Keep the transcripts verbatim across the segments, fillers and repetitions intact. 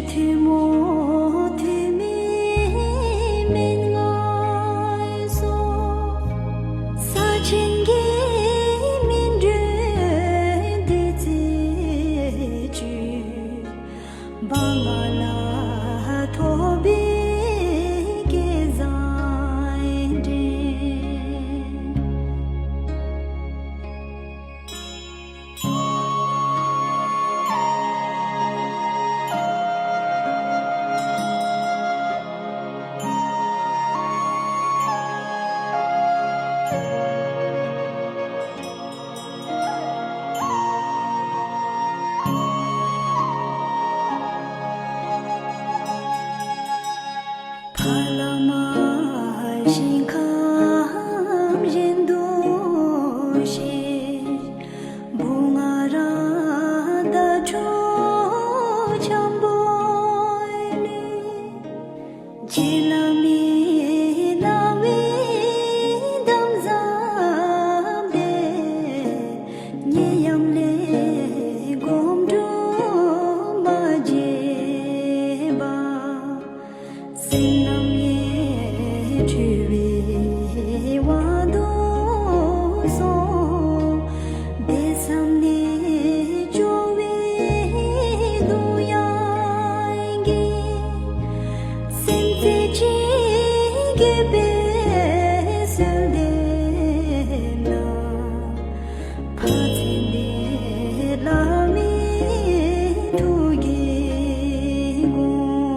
ཐུན་མོང་ཐུན་མིན་མན་ངག་སོགས། ས་ཆེན་གྱི་སྨིན་གྲོལ་བདུད་རྩིའི་བཅུད། བག་མ་ལ་ཐོགས་པའི་སྐལ་བཟང་འདྲེན། ཕ་བླ་མ་ཞིང་ཁམས་བཞིན་དུ་གཤེགས། བུ་ང་ར་དྭ་ཕྲུག་འཆམ་པོ་ལུས། རྗེ་བླ་མའི་རྣ་བའི་གདམས་ཟབ་དེ། ཉེ་ཡམས་ལས་སྒོམ་སྒྲུབ་མ་བརྗེད་པར། སེམས་རྣམ་གཡེང་འཁྲུལ་བའི་དབང་དུ་སོང་། དེ་བསམ་ནས་སྐྱོ་བའི་གདུང་དབྱངས་ཀྱིས། སེམས་རྩེ་གཅིག་དགོས་པའི་གསོལ་འདེབས་གནང་། ཕ་ཚེ་འདི་བླ་མའི་ཐུགས་ཀྱི་དགོངས།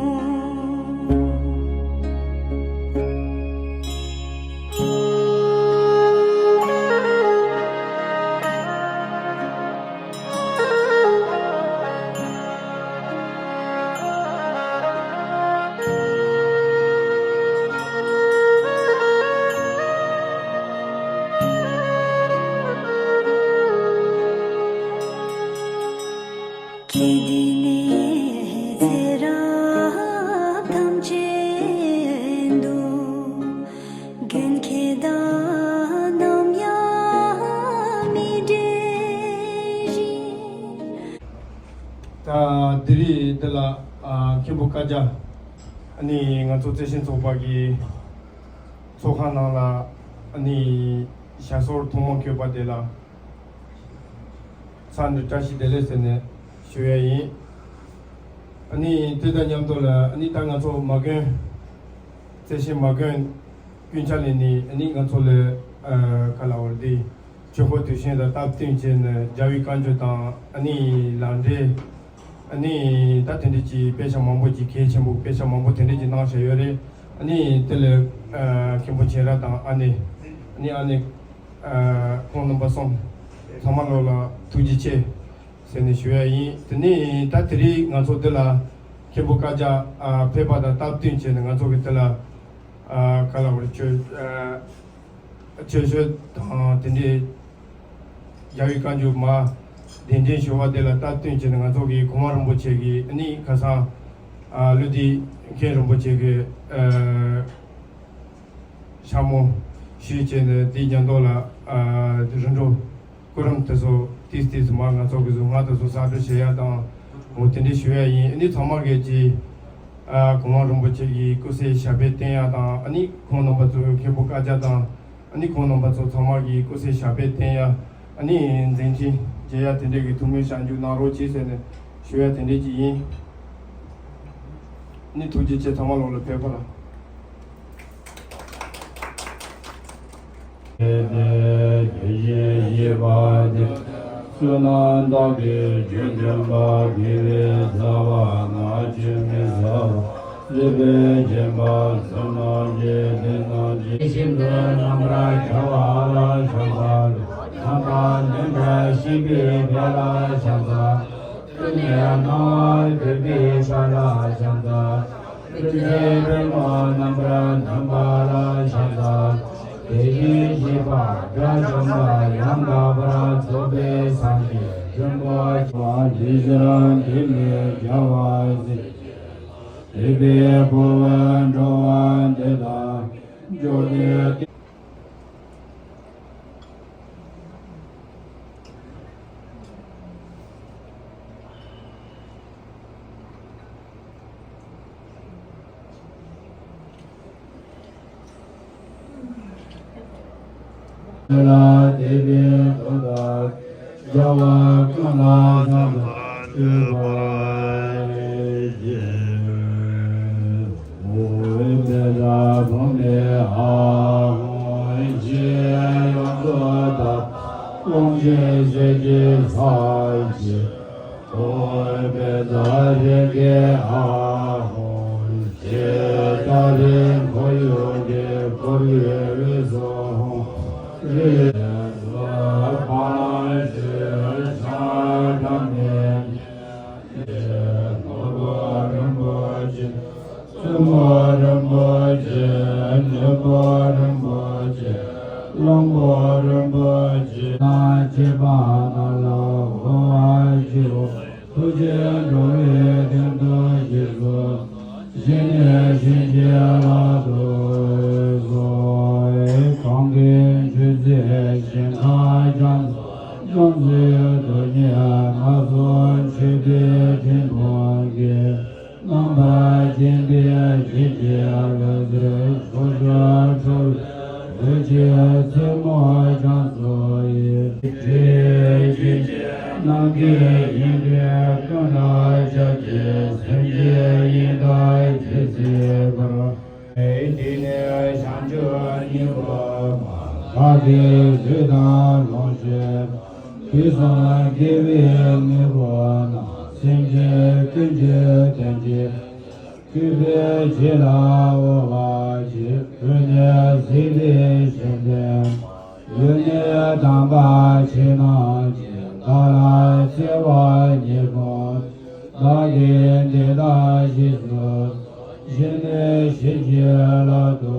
ཀྱེ་འདི་ནས་ཚེ་རབས་ཐམས་ཅད་དུ། མགོན་ཁྱེད་དང་ནམ་ཡང་མི་འབྲལ་ཞིང་། ད་དེ་རིང་འདི་ལ་ཨ་མཁན་པོ་བཀའ་རྒྱ། ཨ་ནི་ང་ཚོ་བརྩེ་ཆེན་ཚོགས་པ་གི་ཚོགས་ཁང་ནང་ལ་ཨ་ནི་ཞལ་སོར་ཐེངས་མ་བཀོད་པ་དེ་ལ། ཚང་མར་བཀྲ་ཤིས་བདེ་ལེགས་ཟེར་ནས་ཞུ་ཡ་ཡིན། ཨ་ནི་དེ་དང་མཉམ་དུ་ལ་ཨ་ནི་ད་ང་ཚོ་མ་དགོན། བརྩེ་ཆེན་མ་དགོན་ཀུན་ཆ་ལས་ནི་ཨ་ནི་ང་ཚོ་ལ་ཨ་ག་ལ་བར་དེ་ཆོས་འཁོར་དུས་ཆེན་དང་སྟབས་བསྟུན་བྱས་ནས་རྒྱལ་བའི་བཀའ་འགྱུར་དང་ཨ་ནི་ལག་འབྲེལ། ཨ་ནི་ད་དེ་འདྲ་ཅིག་དཔེ་ཆ་མང་པོ་ཅིག་གལ་ཆེན་པོ་དཔེ་ཆ་མང་པོ་དེ་འདྲ་ཅིག་གནང་བཞག་ཡོད་རེད། ཨ་ནི་དེ་ལ་ཨ་མཁན་པོ་བྱེ་ར་དང་ཨ་ནེ། ཨ་ནི་ཨ་ནེ། ཨ་ཁོང་རྣམ་པ་གསུམ་ཚང་མ་ལོ་ལ་ཐུགས་རྗེ་ཆེ་ཟེར་ནས་ཞུ་ཡ་ཡིན། དེ་ནས་ད་དེ་རིང་ང་ཚོ་འདི་ལ་མཁན་པོ་བཀའ་རྒྱ་ཨ་ཕེབས་པ་དང་སྟབས་བསྟུན་བྱས་ནས་ང་ཚོ་གི་འདི་ལ་ཨ་ག་ལ་བར་ཆོས་ཨ་ཆོས་ཞུ་དང་དེ་འདྲའི་རྒྱལ་བའི་བཀའ་འགྱུར་མ་གདན་འདྲེན་ཞུ་བ་དེ་ལ་སྟབས་བསྟུན་བྱས་ནས་ང་ཚོ་གི་གོང་མ་རིན་པོ་ཆེ་གི་ཨ་ནི་ཁ་སང་ཨ་ཀླུ་སྡིངས་མཁན་རིན་པོ་ཆེ་གི་ཨ། ཤ་མོ་ཞུས་བྱས་ནས་དེའི་ཉམས་རྟོགས་ལ་ཨ་རིམ་གྲོ་སྐུ་རིམ་དེ་ཚོ་ཏིས་ཏིས་མ་ང་ཚོ་གི་གཟུངས་སྔགས་དེ་ཚོ་གསར་སྒྲོག་བྱེད་ཡ་དང་འོ་དེ་འདྲ་ཞུ་ཡ་ཡིན། ཨ་ནི་ཚང་མ་གིས་ཀྱི་ཨ་གོང་མ་རིན་པོ་ཆེ་གི་སྐུ་ཚེ་ཞབས་པད་བརྟན་ཡ་དང་ཨ་ནི་ཁོང་རྣམ་པ་ཚོ་མཁན་པོ་བཀའ་རྒྱ་དང་ཨ་ནི་ཁོང་རྣམ་པ་ཚོ་ཚང་མ་གི་སྐུ་ཚེ་ཞབས་པད་བརྟན་ཡ་ཨ་ནི་མཛད་འཕྲིན་རྒྱས་ཡ་དེ་འདྲ་གི་ཐུགས་སྨོན་ཞབས་འཇུག་གནང་རོགས་གྱིས་ཟེར་ནས་ཞུ་ཡ་དེ་འདྲ་ཅིག་ཡིན། ཨ་ནི་ཐུགས་རྗེ་ཆེ། ཚང་མ་ལོག་ལ་ཕེབས་ཁོ་ར། དེ་དེ་དེ་བཞིན་གཤེགས་པ་དེ། བསོད་ནམས་དག་པའི་རྒྱུ་འདོད་པ། དགེ་བའི་རྩ་བ་ནི་ཆོས་མི་ཟ་བ། སྲིད་པའི་འཕྲེང་བ་གསུམ་ནང་བཞིན་དེ་ནང་བཞིན། ཤིན་ཏུ་རྣམ་པར་འཆར་བ་ལ་ཕྱག་འཚལ་ལོ། ནམ་མཁའ་མཉམ་པར་གཤེགས་པའི་དཔལ་ལ་ཕྱག་འཚལ་ལོ། ཀུན་ནས་སྣང་བར་གྱུར་པའི་དཔལ་ལ་ཕྱག་འཚལ་ལོ། ཀུན་གྱི་པདྨོ་རྣམ་པར་གནོན་པ་ལ་ཕྱག་འཚལ་ལོ། དེ་བཞིན་གཤེགས་པ་དགྲ་བཅོམ་པ་ཡང་དག་པར་རྫོགས་པའི་སངས་རྒྱས་རིན་པོ་ཆེ། དེ་ཕྱིར་འདི་ནི་རྒྱལ་བ་སྲས་ཀྱི་རིག་པའི་ཕུང་པོ་འགྲོ་བ་འདི་དག་འཇོམས་ནས། ལ་དད་པས་ཐོག་མཐའ་རྒྱལ་བ་ཀུན་ལ་སངས་རྒྱས་པར་བགྱི། ཨོཾ་པཉྩ་བྷཱུ་མི་ཨཱཿཧཱུྃ་ཞེས་ཡོངས་སུ་དག་པ་ཀུན་གྱི་སྲས་ཀྱི་ས་བཅད། ཨོཾ་པཉྩ་རེ་ཁེ་ཨཱཿཧཱུྃ་ཞེས་སྐྱ་རེངས་འཁོར་ཡུག་གིས་བསྐོར་བའི་དབུས་སུ་ཧཱུྃ་རེ་ཟུར་པ་ཞེས་ཕྱག་འགྲམ་ནས་ནོར་བུ་རིན་པོ་ཆེ། བཙུན་མོ་རིན་པོ་ཆེ། ནོར་བུ་རིན་པོ་ཆེ། གླང་པོ་རིན་པོ་ཆེ་དང་བཅས་པ་རྣམས་ལ་དབུལ་བ་ཞུའོ། ཐུགས་རྗེས་འགྲོ་བའི་དོན་དུ་རྗེས་སུ་བྱས་ནས་བྱིན་གྱིས་བརླབ་ཏུ་གསོལ། གང་གི་མཆོད་རྫས་ཞིང་ཁམས་རྒྱ་མཚོ་རྒྱ་མཚོའི་རྡུལ་སྙེད་མ་སུ་མཆོད་པའི་ཕྲེང་ཕུང་གིས། རྣམ་པར་བརྒྱན་པའི་ཞིང་གི་འོད་ཟེར་ཕྱོགས་བཅུར་འཕྲོ་བའི་འོད་ཀྱི་མཚན་མོ་རྒྱ་མཚོ་ཡི། རིགས་ཀྱི་རྣམ་རྒྱལ་ཡིན་པས་ཀུན་ལ་ཕྱག་བགྱི། སེམས་ཅན་ཡི་དྭགས་ཇི་སྲིད་པར། དེ་ནས་བྱང་ཆུབ་སྙིང་པོ་མ་བདག་གིས་བསོད་ནམས་ལོངས་སྤྱོད་དུས་གསུམ་དགེ་བའི་དངོས་པོ་རྣམས་སེམས་ཅན་ཀུན་གྱི་དོན་བྱེད། གུས་པས་རྗེས་ལ་དབུལ་བར་བྱེད། དབུལ་ནས་གཟིགས་པའི་ཞིང་དེར་ཡུལ་ནི་དམ་པ་ཆོས་རྣམས་ཀྱི། བདག་ལ་བརྩེ་བ་ཉེར་བསྒོམས། བདག་གིས་དེ་དག་རྗེས་སུ་བྱས་ནས་བྱིན་གྱིས་བརླབ་ཏུ་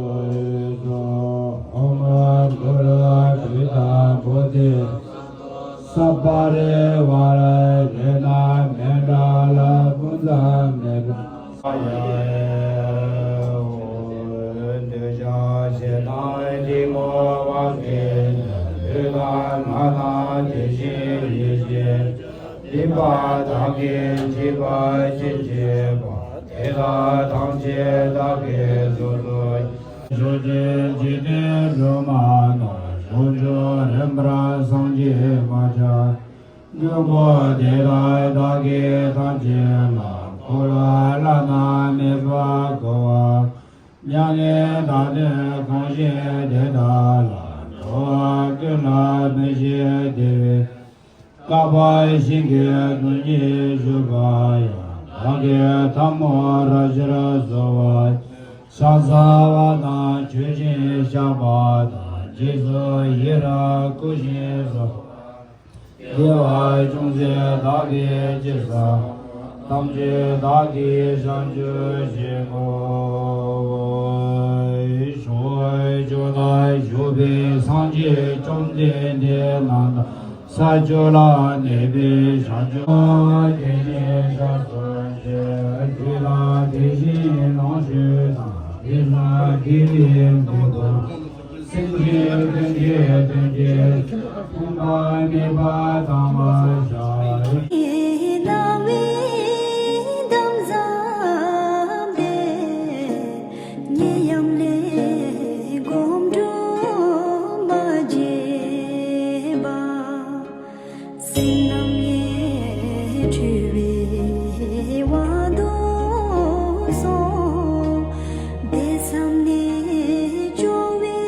གསོལ། ཨོཾ་གུ་རུ་བོ་དྷི་སཏྭ་བོ་དྷི་སཏྭ་པ་རི་ཝཱ་ར་རཏྣ་མཎྜལ་ཀུན་ཏ་མཎྜལ། འདོད་ཆགས་ཞེ་སྡང་གཏི་མུག་བག་ཕེབས་ལུས་དང་ངག་དང་དེ་བཞིན་ཡིད་བཞིན་སྡིག་པ་དག་གིས་བྱས་པ་ཅི་མཆིས་པ། དེ་དག་ཐམས་ཅད་བདག་གིས་ཚུར་འདུལ། ཕྱོགས་བཅུའི་འཇིག་རྟེན་སྒྲོན་མ་རྣམས། ཕྱོགས་བཅུར་རིམ་པར་སངས་རྒྱས་མ་ཆགས། མགོན་པོ་དེ་དག་བདག་གིས་ཐམས་ཅད་ལ། འཁོར་བ་བླ་ན་མེད་པར་བསྐོར་བ། མྱ་ངན་འདའ་སྟོན་གང་བཞེད་དེ་དག་ལ། འགྲོ་བ་ཀུན་ལ་མི་ཕྱེད་བདེ་བའི། བསྐལ་པ་ཞིང་གི་རྡུལ་སྙེད་བཞུགས་པ་ཡང་། བདག་གི་ཐལ་མོ་རབ་ཕྱིར་གསོལ་བ། ཕྱག་འཚལ་བ་དང་མཆོད་ཅིང་བཤགས་པ་དང་། རྗེས་སུ་ཡི་རང་བསྐུལ་ཞིང་གསོལ། བདེ་བ་ཅུང་ཟད་བདག་གིས་ཅི་བསགས། ཐམས་ཅད་བདག་གིས་བྱང་ཆུབ་བྱེད་དགོས། ཕྱོགས་བཅུ་ན་བཞུགས་པའི་སངས་རྒྱས་བཅོམ་ལྡན་འདས་རྣམས་དང་། ས་བཅུ་ལ་གནས་པའི་བྱང་ཆུབ་ཏུ་སྐྱེ་ཞིང་སྐྱབས་སུ་མཆི། དུས་དང་དེ་བཞིན་ལོངས་སྤྱོད་དང་། དུས་གསུམ་དགེ་བའི་འདུན་པ། སེམས་ཅན་ཀུན་གྱི་དོན་བྱེད། ཕོངས་པ་མེད་པ་དང་བ་ཤ། ཉེ་ཡམ་ལས་སྒོམ་སྒྲུབ་མ་བྱས་པ། སེམས་རྣམ་གཡེང་འཁྲུལ་པའི་དབང་དུ་སོང་། དེ་བསམ་ནས་སྐྱོ་བའི་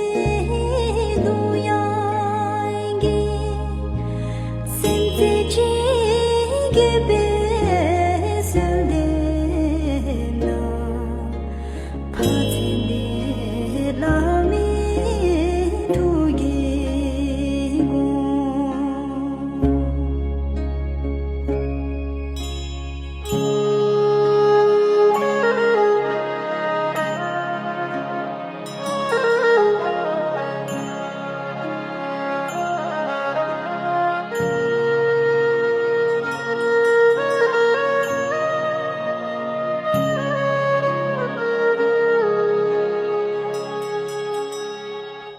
གདུང་ཡང་གིས། སེམས་རྩེ་གཅིག་གུས་པས་གསོལ་འདེབས་ན། ཕ་ཚན་འདས་བླ་མའི་ཐུགས་ཀྱི་དགོངས།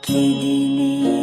ཁྱེད་འདི་ནི་